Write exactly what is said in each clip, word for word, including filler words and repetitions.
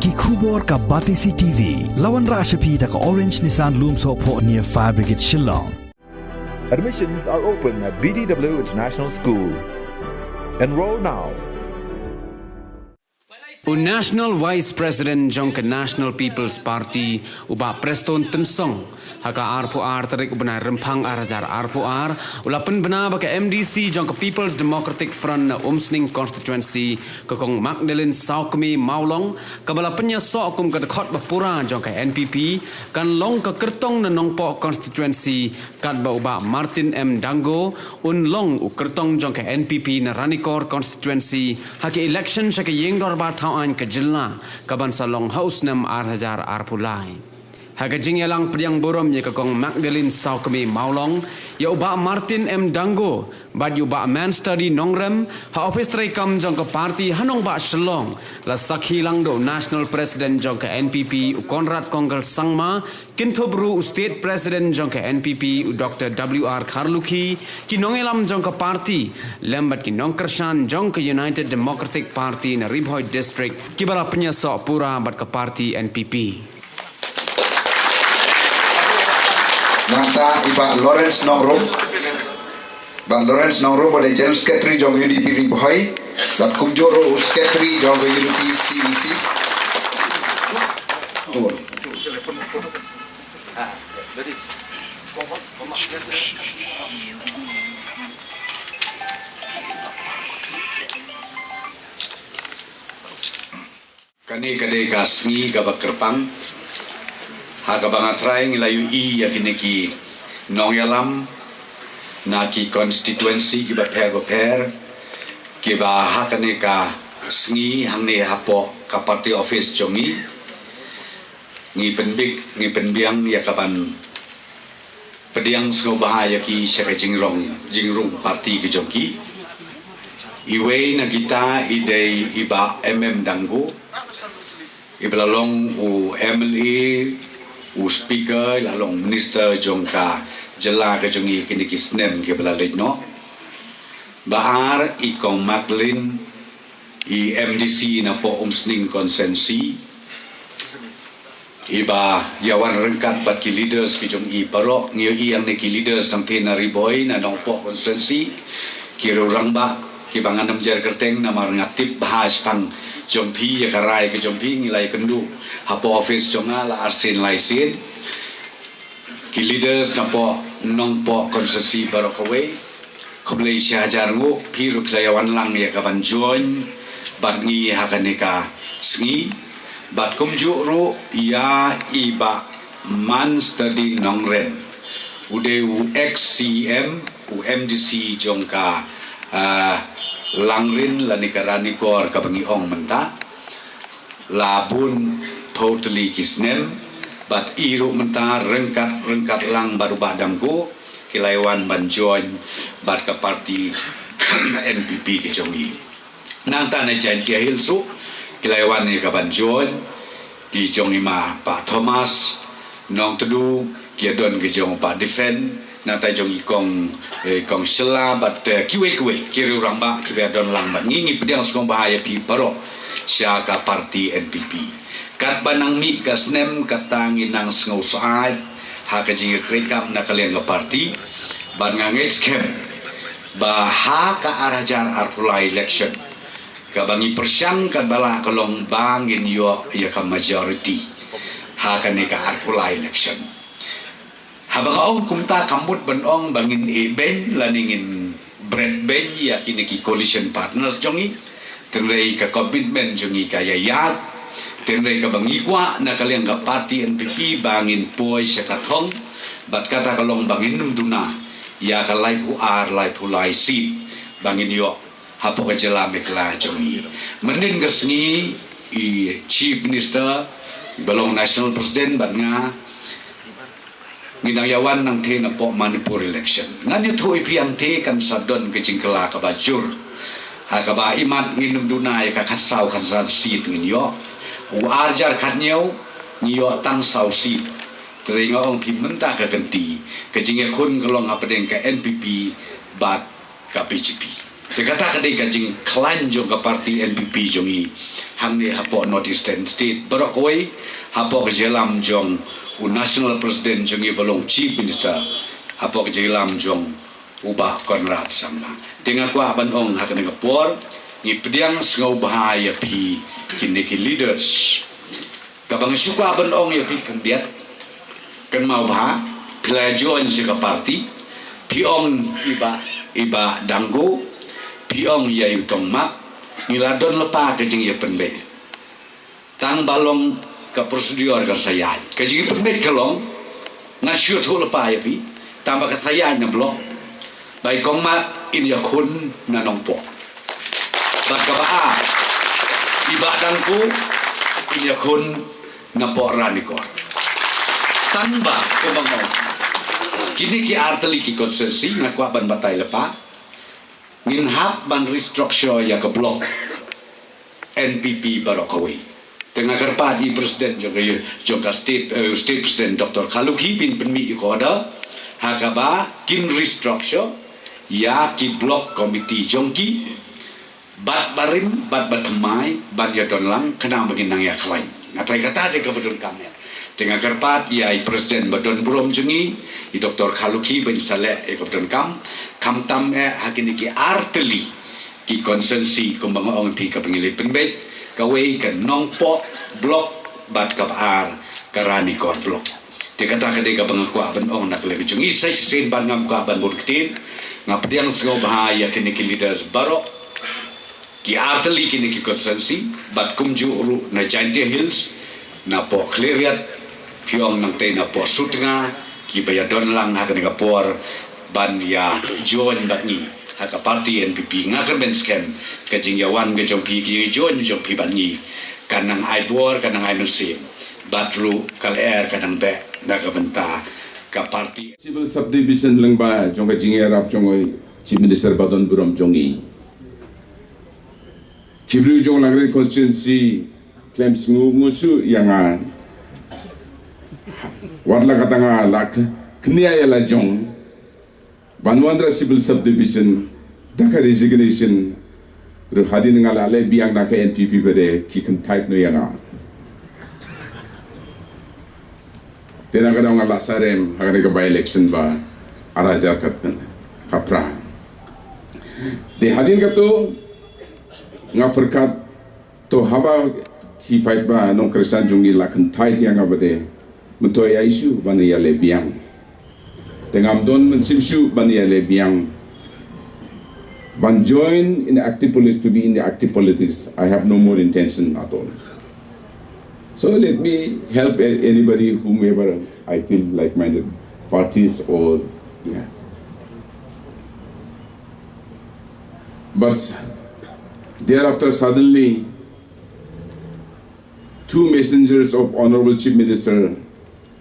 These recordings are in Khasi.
Ki khubor ka Batesi T V. La wanrah sha phi da ka Orange Nissan Lumsohphoh near Fire Brigade Shillong. Admissions are open at B D W International School. Enroll now. U National Vice President jong ka National People's Party, u Bah Prestone Tynsong, ha ka arphew ar tarik u bnai Rymphang ar hajar arphew ar, u la pynbna ba ka M D C jong ka People's Democratic Front na Umsning Constituency, ka Kong Magdalene Sawkmie Mawlong, kaba la pynïasoh kum ka dkhot ba pura jong ka N P P, kan long ka kyrtong na Nongpoh Constituency, katba u Bah Martin M Dango un long u kyrtong jong ka N P P na Ranikor Constituency, ha ka election sha ka Ïing Dorbar Thaw Aiñ ka jylla, kaban sa long ha u snem ar hajar arphew lai. Ha ka jingïalang pdiang burom ïa ka Kong Magdalene Sawkmie Mawlong, ïa u Bah Martin M Dango, bad ïa u Bah Manstudy Nongrem, ha ophis treikam jong ka party ha nongbah Shillong, la sakhi lang da u National President jong ka N P P, u Conrad Kongkal Sangma, kynthup ruh u State President jong ka N P P, u Doctor W R Kharlukhi, ki nongïalam jong ka party, lem bad ki nongkyrshan jong ka United Democratic Party na Ri Bhoi District, kiba la pynïasoh pura bad ka party N P P. Nangta i Bah Lawrence Nongrum. Bah Lawrence Nongrum u dei General Secretary jong ka U D P Ri Bhoi bad kumjuh ruh u Secretary jong ka U D P C E C. Tur. Kane ka dei ka sngi kaba kyrpang ha kaba nga trai ngi la ïohi ïa kine ki nongïalam na ki constituency kiba pher ba pher, kiba ha kane ka sngi hangne hapoh ka party office jong ngi, ngi pynbit, ngi pynbiang ïa kaban pdiang sngewbha ïa ki sha ka jingrong jingrung party ka jong ki. Iwei na kita i dei i Bah M M Dango, iba la long u M L A, u speaker, i la long minister jong ka jylla ka jong i kine ki snem kiba la leit noh. Ba ar i Kong Magdalene, i M D C napoh Umsning Constituency, iba ïa wan ryngkat bad ki leaders ki jong i baroh. Ngi ïohi hangne ki leaders nangtei na Ri Bhoi, na Nongpoh Constituency, ki riew rangbah kiba ngan ym jer kyrteng namar nga tip bha shaphang jong phi, ïa ka rai ka jong phi ngi la ïakynduh hapoh office jong nga la arsien laisien. Ki leaders napoh Nongpoh Constituency baroh kawei, khublei shihajar nguh, phi ruh phi la ïa wan lang ïa kaban join bad ngi ha kane ka sngi. Bad kumjuh ruh ïa i Bah Manstudy Nongrem, u dei u ex C M, u M D C jong ka, ah, Langrin lane ka Ranikor kaba ngi ong mynta. La bun phew tylli ki snem, bad i ruh mynta ryngkat ryngkat lang bad u Bah Dango ki la ïa wan ban join bad ka party N P P ka jong i. Nangta na Jaintia Hills ruh ki la ïa wan ïa kaban join, ki jong i ma Bah Thomas Nongtdu, ki ïa don ki jong Bah Defend, nangta jong i Kong, eh, Kong Shylla bad, eh, kiwei kiwei ki riew rangbah kiba ïa don lang bad ngi. Ngi pdiang sngewbha ïa phi baroh sha ka party N P P. Katba nang mih ka snem kata ngi nang sngewsih ha ka jingïatreilang na ka liang ka party. Bad nga ngeit skhem ba ha ka ar hajar arphew lai election, kaba ngi pyrshang katba lah ka long ba ngin ïoh ïa ka majority ha kane ka arphew lai election. Haba nga ong kumta kam mut ban ong ba ngin ïehbeiñ lane ngin bret beiñ ïa kine ki coalition partners jong ngi. Hynrei ka commitment jong ngi ka ïaid. Hynrei kaba ngi kwah na ka liang ka party N P P ba ngin poi sha ka thong bad kata ka long ba ngin ym duna ïa ka laiphew ar laiphew lai seat ba ngin ïoh hapoh ka jylla Meghalaya jong ngi. Mynnin ka sngi i Chief Minister, ba long National President bad nga, ngi dang ïa wan nangtei napoh Manipur election. Ngan ïathuh ïa phi hangtei kan sa don ka jingkylla kaba jur. Ha kaba imat ngin ym duna ïa ka khatsaw khatsan seat ngin ïoh. U ar hajar khathynñiew ngi ïoh tang saw seat. Hynrei nga ong phi mynta ka kynti, ka jingïakhun ka long hapdeng ka N P P bad ka B J P. Te kata ka dei ka jingkhlaiñ jong ka party N P P jong i hangne hapoh North Eastern State baroh kawei, hapoh ka jingïalam jong u National President jong i ba long Chief Minister, hapoh ka jingïalam jong u Bah Conrad Sangma. Te nga kwah ban ong ha kane ka por, ngi pdiang sngewbha ïa phi kine ki leaders. Kaba nga shu kwah ban ong ïa phi khyndiat, kynmaw bha, phi la join sha ka party, phi ong i Bah, i Bah Dangko, phi ong ïa i Tongmat, ngi la don lypa ka jingïapynbeit. Tang ba long ka procedure kan sa ïaid. Ka jingïapynbeit ka long, ngan shu ïathuh lypa ïa phi, tang ba ka sa ïaid na block. Ba i Kong Mat in ïakhun na Nongpoh. Bad kaba ar, i Bah Dangko in ïakhun na poh Ranikor. Tang ba, kumba nga ong, kine ki artylli ki constituency nga kwah ban batai lypa. Ngin hap ban restructure ïa ka block N P P baroh kawei. Te nga kyrpad ïa i president jong ka, jong ka state, eh, state president Doctor Kharlukhi, phin pynmih ïa ka order ha kaba kin restructure ïa ki block committee jong ki, bad barim, bad bathymmai, ban ïadon lang, khnang ba ngin nang ïakhlaiñ. Nga trai kata de kaba donkam eh. Te nga kyrpad ïa i president ba don burom jong ngi, i Doctor Kharlukhi, ban sa leh ïa kaba donkam, khamtam eh ha kine ki artylli ki constituency kumba nga ong ïa phi kaba ngi la pynbeit, kawei ka Nongpoh block bad kaba ar ka Ranikor block. Te kata ka dei kaba nga kwah ban ong na ka liang jong ngi. Sa shisien bad ngam kwah ban bun ktien, nga pdiang sngewbha ïa kine ki leaders baroh, ki artylli kine ki constituency, bad kumjuh ruh na Jaintia Hills, na poh Khliehriat, phi ong nangtei na poh Sutnga, kiba ïadon lang ha kane ka por ban ïa join bad ngi ha ka party N P P. Nga kyrmen skhem ka jingïawan ka jong phi, ka jingïajoin jong phi bad ngi, kan nang ai bor, kan nang ai mynsiem, bad ruh ka lyer kan nang beh na ka bynta ka party. Civil Subdivision lyngba jong ka jingïarap jong i Chief Minister ba don burom jong ngi. Ki briew jong Langrin constituency khlem sngewnguh shuh ïa nga. Wat la kata nga la k-, kñia ïa la jong ban wanrah civil subdivision da ka resignation. Ruh hadien nga la leh biang na ka N P P ba dei ki kyntait noh ïa nga. Te na ka daw nga la sarem ha kane ka by election ba ar hajar khatphra. Te hadien kato nga pyrkhat, to haba ki paidbah nong Khristan jong ngi la kyntait ïa nga ba dei, mynta ïa issue ban ïa leh biang. Te ngam don mynsiem shuh ban ïa leh biang, ban join in active politics, to be in the active politics. I have no more intention at all. So let me help a-, anybody, whomever I feel like-minded parties or, yeah. But thereafter, suddenly, two messengers of Honorable Chief Minister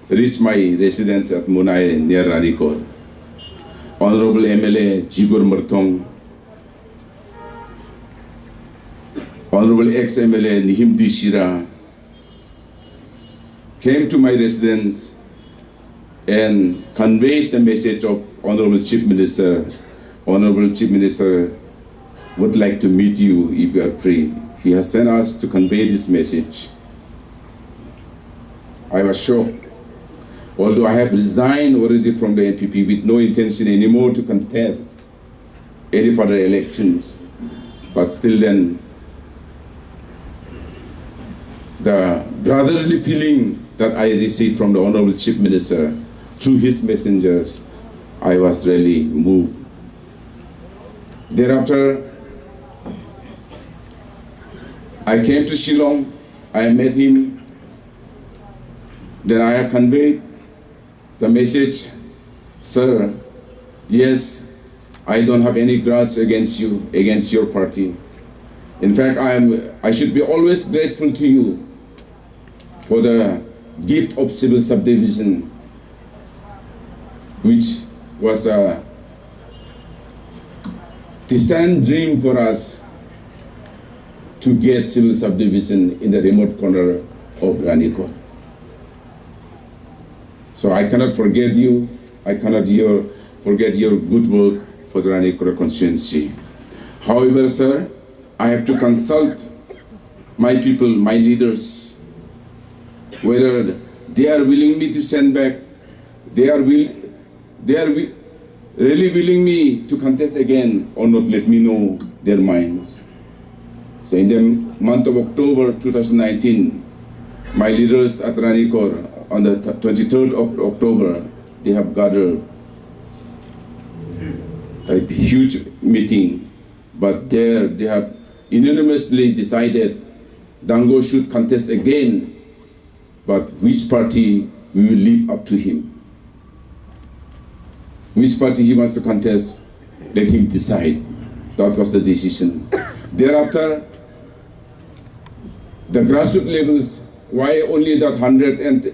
reached my residence at Munai near Ranikor. Honorable M L A Jibor Myrthong, Honorable ex-M L A Nihim D. Shira came to my residence and conveyed the message of Honorable Chief Minister. Honorable Chief Minister would like to meet you if you are free. He has sent us to convey this message. I was shocked. Although I have resigned already from the N P P with no intention anymore to contest any further elections, but still then, the brotherly feeling that I received from the Honorable Chief Minister through his messengers, I was really moved. Thereafter, I came to Shillong, I met him, then I have conveyed the message, "Sir, yes, I don't have any grudge against you, against your party. In fact, I am, I should be always grateful to you for the gift of civil subdivision, which was a distant dream for us to get civil subdivision in the remote corner of Ranikot." So I cannot forget you. I cannot your, forget your good work for the Ranikot constituency. However, sir, I have to consult my people, my leaders, whether they are willing me to send back, they are will, they are wi- really willing me to contest again or not. Let me know their minds. So in the month of October two thousand nineteen, my leaders at Ranikor on the th- twenty-third of October, they have gathered a huge meeting, but there they have unanimously decided Dango should contest again, but which party we will leave up to him. Which party he wants to contest, let him decide. That was the decision. Thereafter, the grassroots levels, why only that hundred and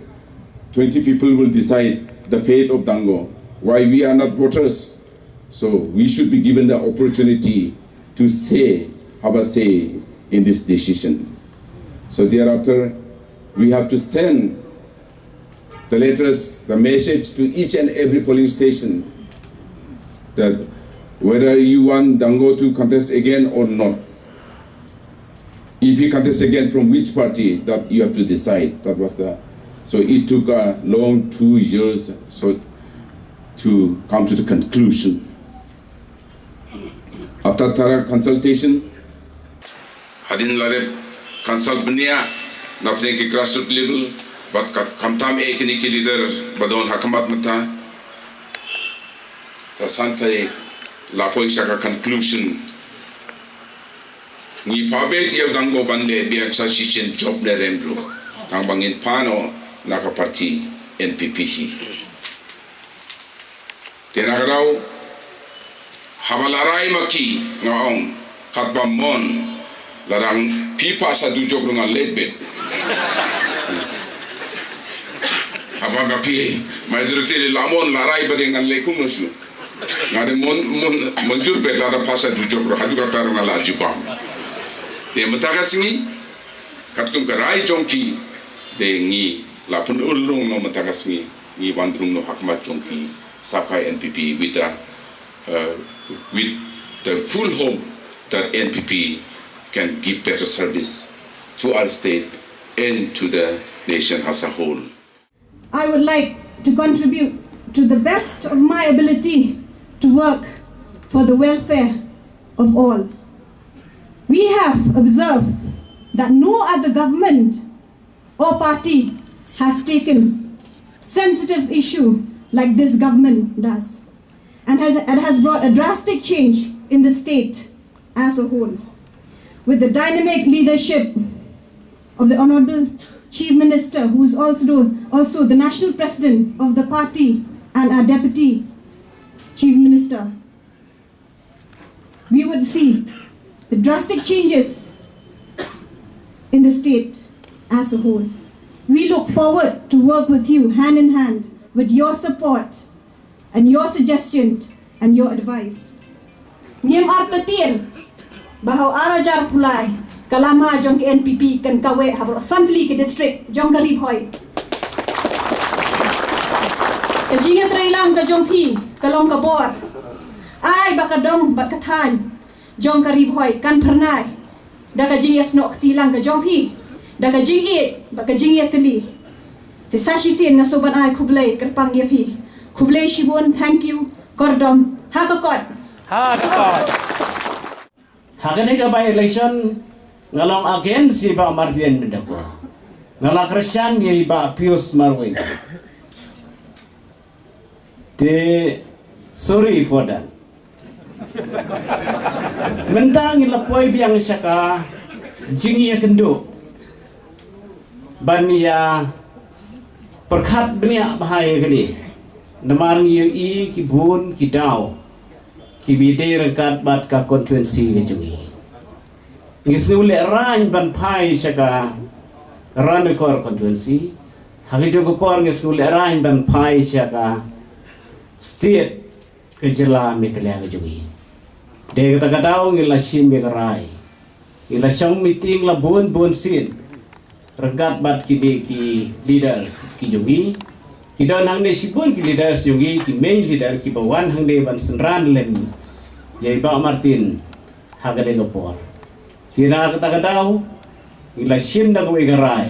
twenty people will decide the fate of Dango? Why we are not voters? So we should be given the opportunity to say, have a say in this decision. So thereafter, we have to send the letters, the message to each and every polling station that whether you want Dango to contest again or not. If he contests again, from which party, that you have to decide. That was the, so it took a long two years so to come to the conclusion. After thorough consultation, hadien la dep consult bniah na pdeng ki grassroots level, bad ka khamtam eh kine ki leader ba don ha khmat mynta. Te san te la poi sha ka conclusion. Ngi phabet ïa u Dango ban leh biang sa shisien jop ne rem ruh. Tang ba ngin pan noh na ka party N P P hi. Te na ka daw, haba la rai ma ki nga ong, katba mon, la dang phi phah sa dujok ruh ngan leit beit. Haba nga phi, majority la mon, la rai ba dei ngan leit kumno shuh. Nga dei mon, mon, mon jur beit lada phah sa dujok ruh, haduh katta ruh nga la ju bam. Te mynta ka sngi, katkum ka rai jong ki, dei ngi, la pynurlong noh mynta ka sngi, ngi wan rung noh ha khmat jong ki, sa ka N P P with the, uh, with the full hope that N P P can give better service to our state and to the nation as a whole. I would like to contribute to the best of my ability to work for the welfare of all. We have observed that no other government or party has taken sensitive issue like this government does, and has, it has brought a drastic change in the state as a whole. With the dynamic leadership of the Honorable Chief Minister, who is also, also the National President of the party and our Deputy Chief Minister, we would see the drastic changes in the state as a whole. We look forward to work with you hand in hand with your support and your suggestion and your advice. Ngim artatien ba ha u ar hajar arphew lai ka lama jong ka N P P kan kaweh ha baroh san tylli ki district jong ka Ri Bhoi. Ka jingïatreilang ka jong phi ka long ka bor. Ai ba ka dong bad ka thaiñ jong ka Ri Bhoi kan phyrnai da ka jingïasnoh kti lang ka jong phi, da ka jingïeit bad ka jingïatylli. Te sa shisien nga sngewbha ban ai khublei kyrpang ïa phi. Khublei shibun, thank you, kordom, ha ka kot. Ha ka kot. Ha kane ka by election nga long against ïa i Bah Martin Mendakwa. Nga la kyrshan ïa i Bah Pius Marwein. Te sorry for that. Mynta ngi la poi biang sha ka jingïakynduh ban ïa pyrkhat bniah bha ïa kane. Namar ngi ïohi ki bun ki daw kiba dei ryngkat bad ka constituency ka jong ngi. Ngi sngew lehraiñ ban phai sha ka Ranikor constituency. Ha ka jong ka por ngi sngew lehraiñ ban phai sha ka state ka jylla Meghalaya ka jong ngi. Dei kata ka daw ngi la shim ïa ka rai. Ngi la shong meeting la bun bun sien ryngkat bad kine ki leaders ki jong ngi. Ki don hangne shibun ki leaders jong ngi, ki main leader kiba wan hangne ban synran lem ïa i Bah Martin ha kane ka por. Te na kata ka daw ngi la shim da kawei ka rai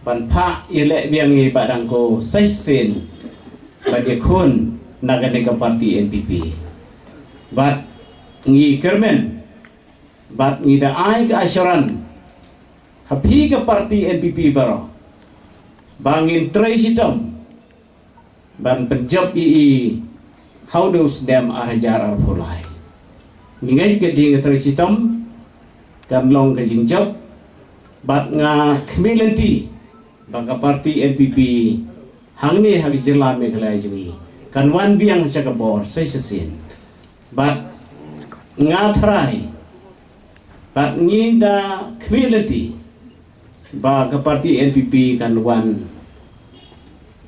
ban phah ïaleh biang ïa i Bah Dangko Session ban ïakhun na kane ka party N P P. Bad ngi kyrmen bad ngi da ai ka assurance ha phi ka party N P P baroh ba ngin trei shitom ban pynjop ïa i ha une u snem ar hajar arphew lai. Ngi ngeit ka dei ka trei shitom kan long ka jingjop bad nga khmih lynti ba ka party N P P hangne ha ka jylla Meghalaya jong ngi kan wan biang sha ka bor sa shisien. Bad nga tharai bad ngi da khmih lynti ba ka party N P P kan wan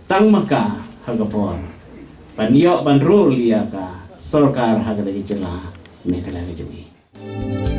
tang ma ka ha ka bor ban ïoh ban rule ïa ka sorkar ha ka jylla Meghalaya ka jong ngi.